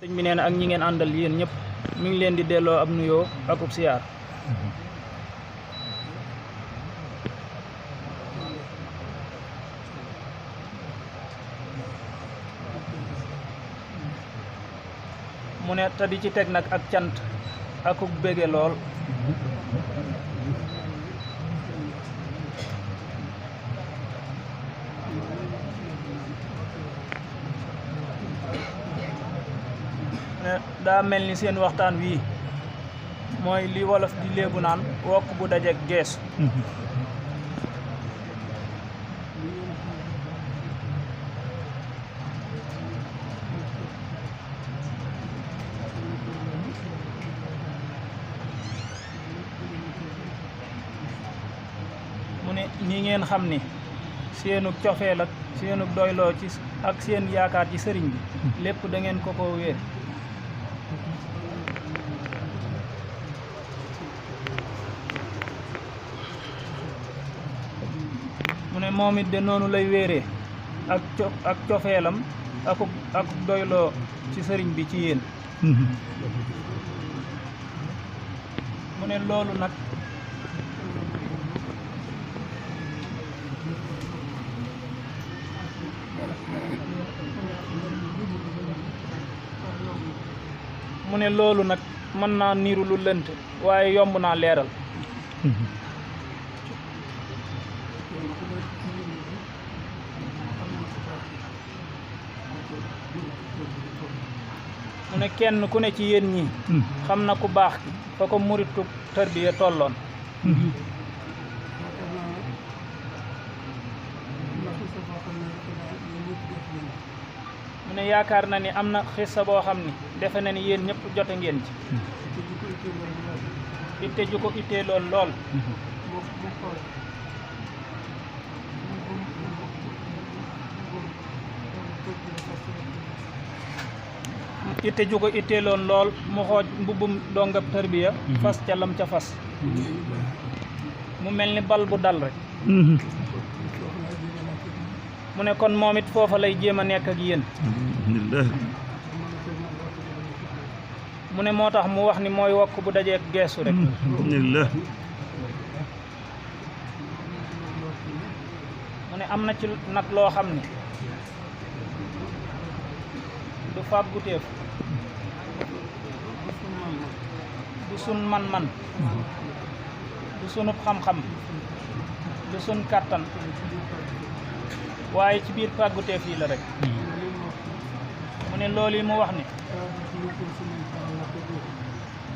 sëñ bi nee na ak ñi ngeen àndal yéen ñëpp mi ngi leen di delloo ab nuyoo akub siyaar mu ne te di ci teg nag ak cant akub bége lool daa mel ni seen waxtaan wii mooy li wolof di léebu naan wokk bu dajeek geesu mu ne ni ngeen xam ni seenug cofeel ak seenug doyloo ci ak seen yaakaar ci sëriñ bi lépp da ngeen ko wéer mu ne moom it de noonu lay wéeree ak cofeelam ak doyloo ci sëriñ bi ci yéen mu ne loolu nag mu ne loolu nag mën naa niiru lu lënt waaye yomb naa leeral mu ne kenn ku ne ci yéen ñi xam na ku baax ki fa ko muritu tarbiya tolloon mu ne yaakaar na ni am na xissa boo xam ni defe na ni yéen ñëpp jote ngeen ci itte ju ko ittee lool itte ju ko ittee lool mu xooj mbubbum dongab tarbiya fas ca lam ca fas mu mel ni bal bu dal rek mu ne kon moom it foofa lay jéem a nekk ak yéen mu ne moo tax mu wax ni mooy wokk bu dajeek geesu rek mu ne am na ci nag loo xam ni du fàgguteef du sun man-man du sunub xam-xam du sun kàttan waaye ci biir fàgguteef yi la rek mu ne loolu yi mu wax ni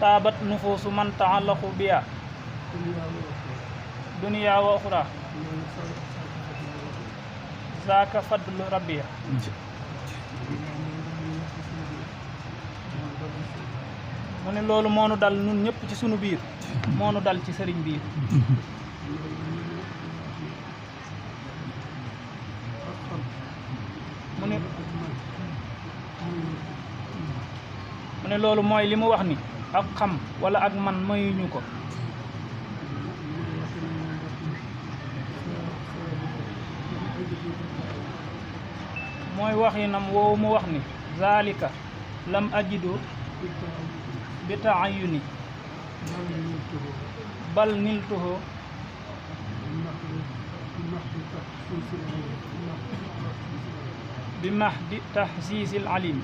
taabat nufuusu man taallaqu biya duniya wa uxra zaaka fadlu rabbiya mu ne loolu moo nu dal ñun ñëpp ci sunu biir moo nu dal ci sëriñ biir mu ne loolu mooy li mu wax ni ak xam wala ak man mayuñu ko mooy waxinam woowu mu wax ni zalika lam ajidu bi taayuni bal niltuhu bi mahdi tahsiisil alim